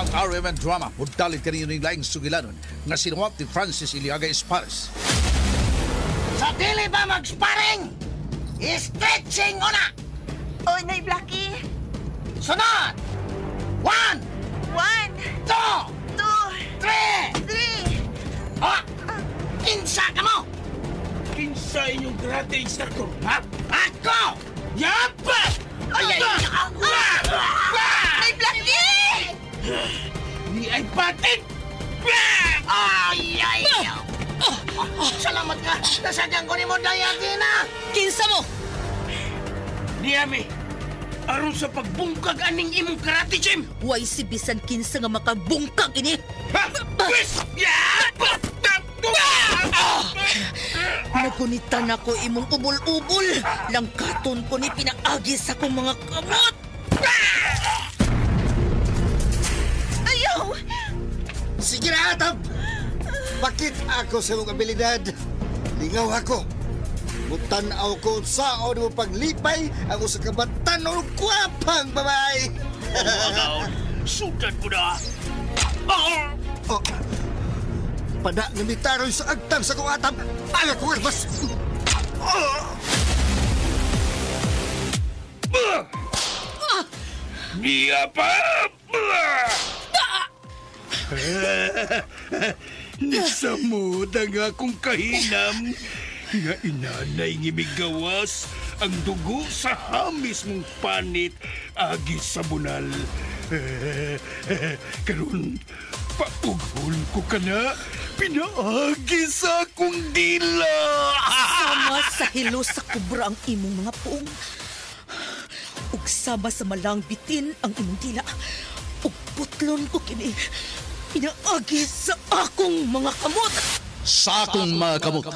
Ang RMN Drama mudalit kaninyo ning laing sugilanon nga sinuwat ni Francis Iliaga Espares. Sa dili ba mag-sparring? Stretching una! Oy, Nay Blackie! Sunod! 1, 1, 2, 2, 3! 3! Oh! Kinsa ka mo? Kinsa inyong karate instructor, ha? Ako! Yapa! Ay, ay, ay! Nay Blackie! Ni ay patit! Ay, ay! Salamat ka! Nasagyan ko ni mo, Dayagina! Kinsa mo? Niyami, aron sa pagbungkag aning imong karate gym! Way si bisan kinsa nga makabungkag ini. Ha? Pwes! Yapa! Nagunitan ako imong ubol-ubol. Langkaton ko ni pinaagi sa akong mga kamot. Ayaw! Sige na, Atab! Bakit ako sa imong abilidad? Lingaw ako. Mutanaw ko saon mo paglipay ang usa ka batanon gwapang babae. Sudan ko na! Oh. Pada nga mitaroy sa agtang sa kong atab. Aga ko mas. Niya pa! Nisamod ang akong kahinam nga inanay ngimigawas ang dugo sa hamis mong panit agi sa bunal. Karon paughon ko ka na pinaagi sa akong dila. Sama sa hilo sa kubra ang imong mga puong. Ug sama sa malang bitin ang imong dila. Ug putlon ko kini. Pinaagi sa akong mga kamot. Sa akong mga kamot.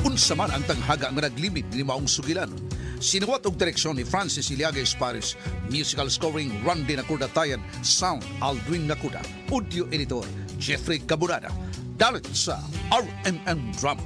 Unsa man ang tanghaga nga naglimit ni maong sugilanon. Sinuwat og direksyon ni Francis Iliaga Espares, musical scoring Randy Nakuda Tayan, sound Aldrin Nakuda, audio editor Jeffrey Gabunada. Dalit sa RMN Drama.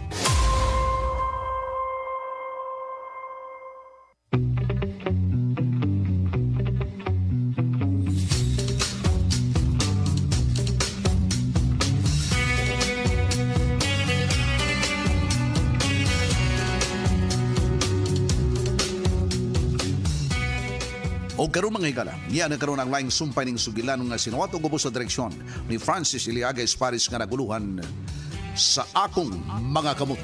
O karon mga higala, niya na karon ang laing sumpay ning sugilanon nga sinuwat og ubos sa direksyon ni Francis Iliaga Espares nga naguluhan sa akong mga kamot.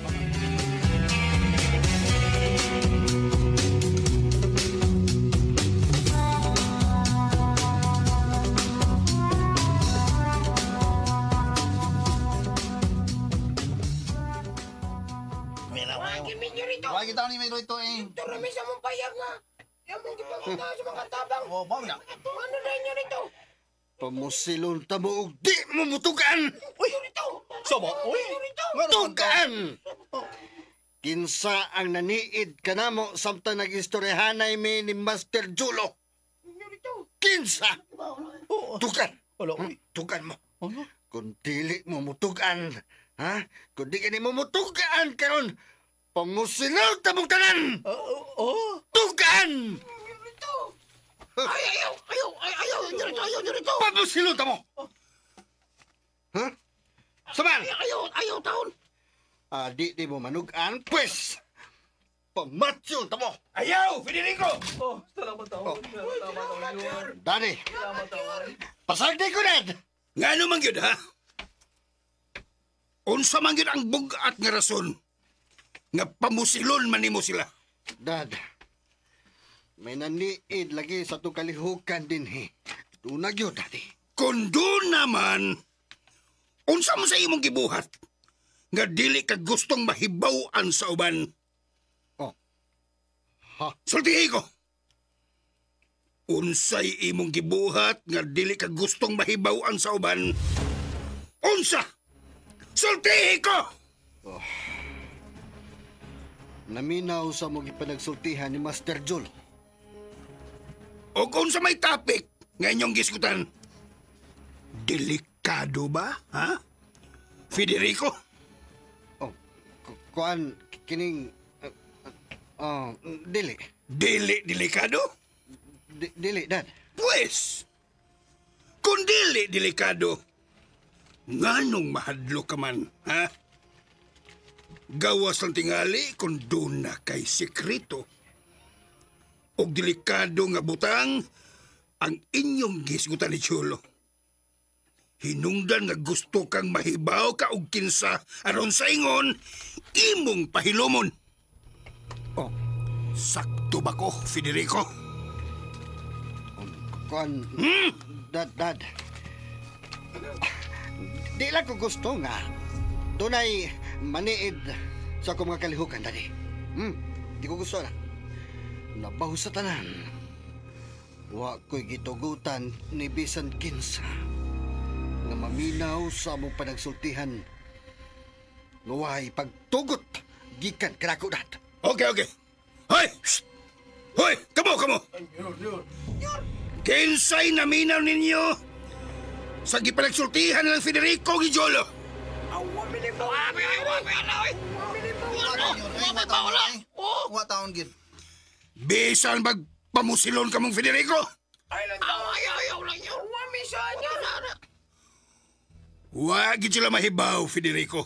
Wag kita ni Miro ito eh. Turami sa mong payag nga. Yamong gipangita sa mga tabang. Oh, mao na. Ano na inyo nito? Pamusilon ta mo og di mo mutugan. Uy! Sobo. Uy. Tugan! Kinsa ang naniid kanamo samtang nag-istoryahanay mi ni Master Julo? Kinsa? Tugan! Tugan mo. Kung dili mo mutugan, ha? Kung di ka ni mo mutugan karon, pamusilaw ta mong tanan! Tugan! Ay, ayaw, ayaw, ay, ayaw, inyo rito, ayaw, inyo rito. Pamusilaw ta mo! Ha? Saman! Ayaw, ayaw, taon. Ah, di di mo manugan, pwes! Pamatyon ta mo! Ayaw, Federico! Oh, salamat taon. Salamat taon. Dani! Pasagdi ko, Dad! Nga ano man yun, ha? Unsa man yun ang bugat nga rason nga pamusilon man nimo sila. Dad, may naniid lagi sa itong kalihukan din, he. Tunag yun, Daddy. Kung doon naman, unsa mo sa imong gibuhat nga dili ka gustong mahibaw-an sa uban. Oh. Ha? Sultihi ko. Unsay imong gibuhat nga dili ka gustong mahibaw-an sa uban? Unsa? Sultihi ko! Oh. Naminaw sa mong ipanagsultihan ni Master Jul. O kung sa may topic nga inyong giskutan, delikado ba, ha? Federico? Oh, kuan, kining... Oh, dili. Dili delikado? Dili, Dad. Pwes, kung dili delikado, nganong mahadlo ka man, ha? Gawas lang tingali kung doon na kay sekreto. Og delikado nga butang ang inyong gisgutan ni Cholo. Hinungdan nga gusto kang mahibaw ka og kinsa aron sa ingon, imong pahilumon. Oh. Sakto ba ko, Federico? Kuan, Dad. Di lang ko gusto nga dunay maniid sa akong mga kalihukan, Daddy. Di ko gusto na. Nabaho sa tanan. Wa ko'y gitugutan ni bisan kinsa nga maminaw sa among panagsultihan. Nga pagtugot gikan kanako, Dad. Okay. Hoy! Shh! Hoy! Kamo! Kinsay naminaw ninyo sa gipanagsultihan ng Federico gi Jolo? Wa taon gid. Bisan magpamusilon ka mong Federico? Wa gid sila mahibaw, Federico.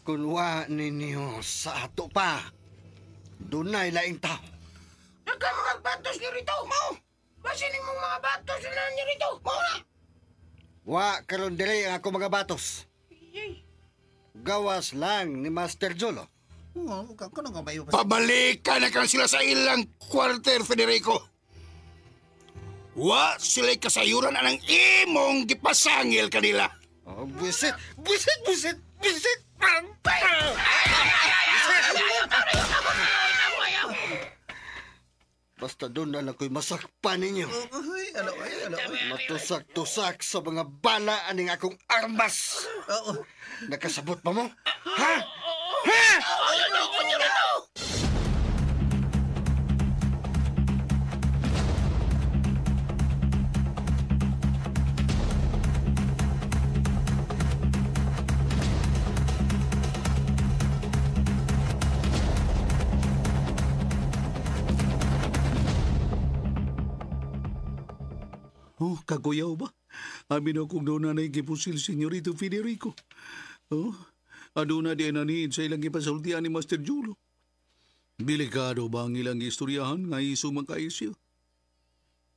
Kung wa ninyo sa ato pa, dunay laing tao. Nagkamagbatos ni rito, mao. Basin nimong mga batos na ni rito, mao na. Wa karon dili ang ako mga batos. Gawas lang ni Master Jolo. Oo, kuno nga bayo pa. Pabalikan na kan sila sa ilang kwarter, Federico. Wa sila'y kasayuran anang imong gipasangil kanila. Oh, buisit! Buisit! Buisit! Basta doon na lang ko'y masakpan ninyo. Uy, ano. Matusak-tusak sa mga bala aning akong armas. Oo. Nakasabot pa mo? Ha? Ha? Oh, kaguyaw ba? Amin akong doon na naigipusil, Senyorito Federico. Oh, aduna di naniid sa ilang gipasultian ni Master Julo. Delikado ba ang ilang istoryahan nga iso man kaisyo?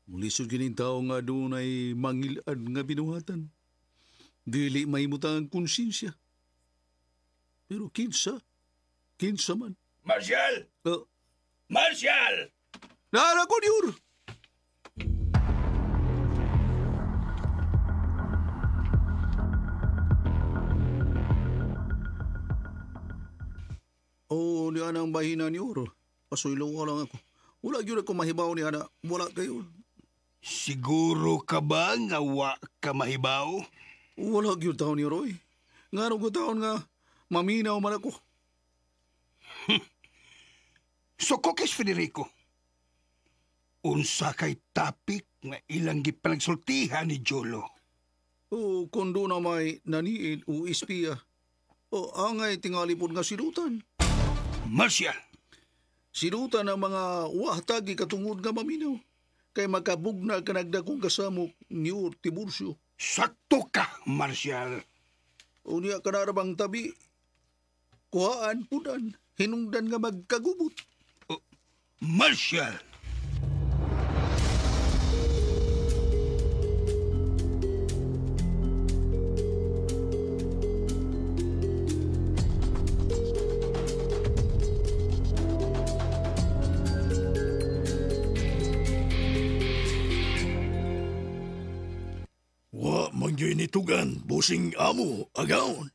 Mulisod kining tao nga doon ay mangilad nga binuhatan. Dili mahimutang ang konsensya. Pero kinsa? Kinsa man? Marcial! Marcial! Nara ko niyor! Oo, ni ana ang bahina ni Oro. Pasuylo ka lang ako. Wala yun ako mahibaw ni ana. Wala kayo. Siguro ka ba nga wa ka mahibaw? Wala yun taon ni Roy. Nga ko taon nga maminaw man ako. So, Kokes Federico, unsa kay topic nga ilang gipanagsultihan ni Jolo? O kung doon na may naniid o espiya, o angay tingali po nga silutan. Marcial! Silutan ang mga wahtagi katungod nga maminaw. Kay makabugna ka nagdakong kasamok ni Or Tiburcio. Sakto ka, Marcial. O niya kanarabang tabi, kuhaan pudan, hinungdan nga magkagubot. Marcial! Wa man gyud nitugan, busing amo, agaon.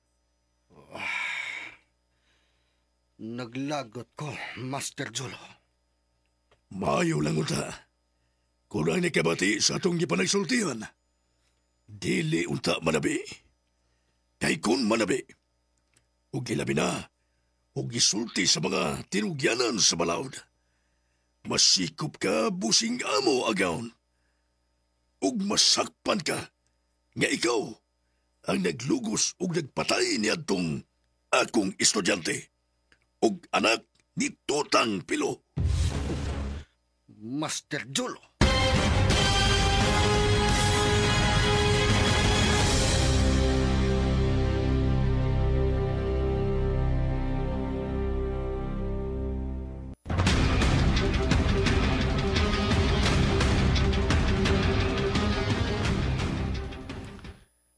Naglagot ko, Master Jolo. Maayo lang unta. Kurang ni kabati sa atong gipanagsultihan. Dili unta manabi. Kay kun manabi, ug ilabi na, ug gisulti sa mga tinugyanan sa balaod. Masikop ka, busing amo, agaon. Ug masakpan ka, nga ikaw ang naglugos ug nagpatay niadtong akong estudyante. Ug anak ni Tutang Pilo. Master Jolo.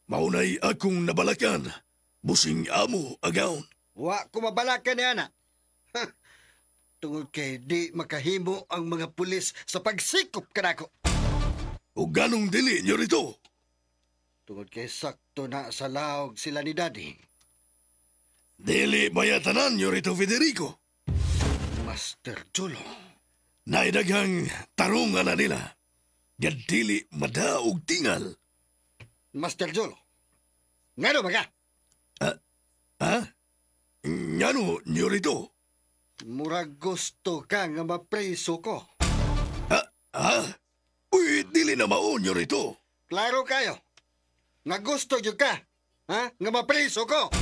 Maunay akong nabalakan, busing amo agaon. Wa ko mabalakan ni ana. Tungod kay di makahimo ang mga pulis sa pagsikop kanako. O ganong dili nyo rito? Tungod kay sakto na sa laog sila ni Daddy. Dili bayatanan nyo rito, Federico. Master Jolo. Naidaghang tarungan na nila. Nga dili madaog tingal. Master Jolo. Ngano ba ka? Ha? Ngano nyo rito? Murag gusto ka nga mapreso ko. Ha? Ha? Uy, dili na mao nyo rito. Klaro kayo. Nga gusto jud ka. Ha? Nga mapreso ko.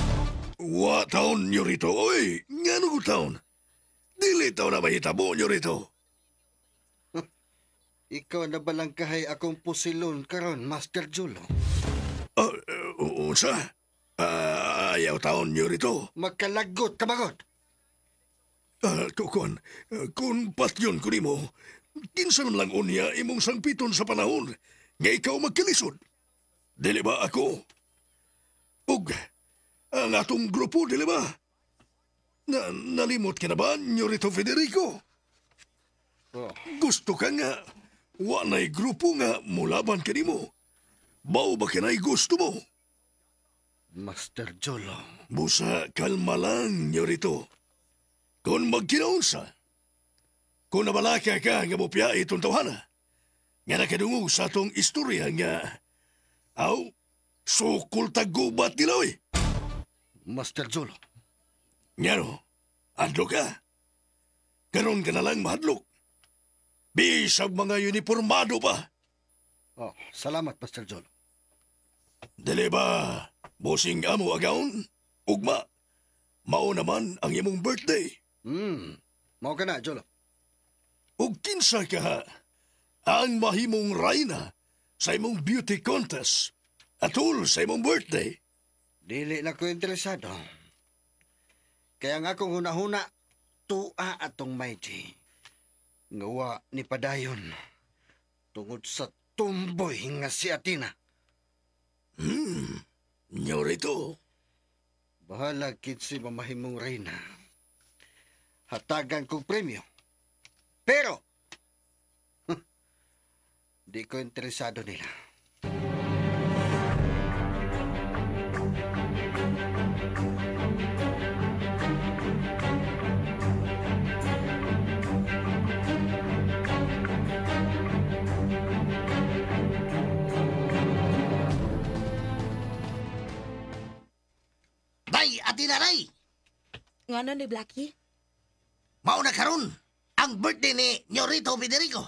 Wa taon nyo rito, oy. Ngano ko taon? Dili taon na mahitabo nyo rito. Ikaw na balang kahay akong pusilon karon, Master Jolo. Unsa? Ayaw taon nyo rito. Magkalagot ka magod. Kung patyon ko nimo, kinsa man lang unya imong sangpiton sa panahon nga ikaw magkalisod. Dili ba ako? Ug ang atong grupo, dili ba? Nalimot ka na ba, Nyorito Federico? Oh. Gusto ka nga, wa na'y grupo nga mulaban ka nimo. Bao ba kina'y gusto mo? Master Jolo. Busa, kalma lang, Nyorito. Kung magkinaunsa, kung nabalaka ka nga mupya itong tawhana, nga nakadungog sa atong istorya nga, aw, sukol tagubat nila, oy. Master Jolo. Ngano, adlok ka. Karon ka na lang mahadlok. Bisag mga uniformado pa. Oh, salamat, Master Jolo. Dili ba, busing amo agaon? Ugma, mao naman ang imong birthday. Mao ka na, Jolo. Ug kinsa ka ang mahimong rayna sa imong beauty contest atul sa imong birthday? Dili na ko interesado. Kaya nga akong hunahuna, tua atong Mighty. Nga wa ni padayon tungod sa tumboy nga si Athena. Nyorito. Bahala kitsi mamahimong reyna. Hatagan kong premyo. Pero, di ko interesado nila. Day, Athena, day! Ngano ni Blackie? Mao na karon ang birthday ni Nyorito Federico.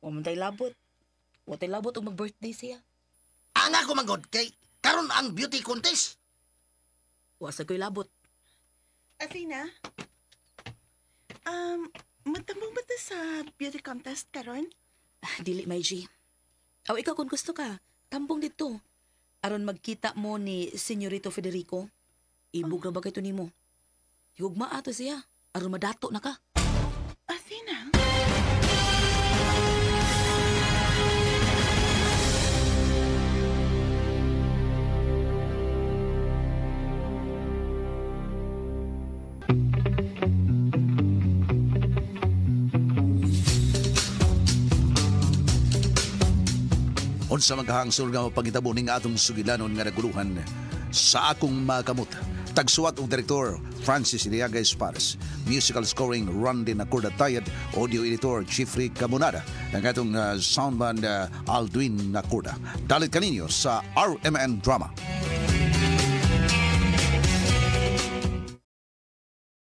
Wa man tay labot. Wa tay labot og mag-birthday siya. Ang ako manggod kay karon ang beauty contest. Wa sa ko'y labot. Athena? Matambong ba ta sa beauty contest karon? Dili, my G. Aw, ikaw kung gusto ka, tambong dito. Aron magkita mo ni Senyorito Federico, ibog na ba kay nimo? Hugma ato siya. Aron madato na ka. Athena? Unsa maghangsol nga mapangitabo ning atong sugilanon nga naguluhan sa akong makamot. Tagsuwat og direktor Francis Iliaga Espares. Musical scoring Randy Nacorda Tayad, audio editor Jeffrey Camonada, ang atong soundman Aldwin Nacorda. Dalit kaninyo sa RMN Drama.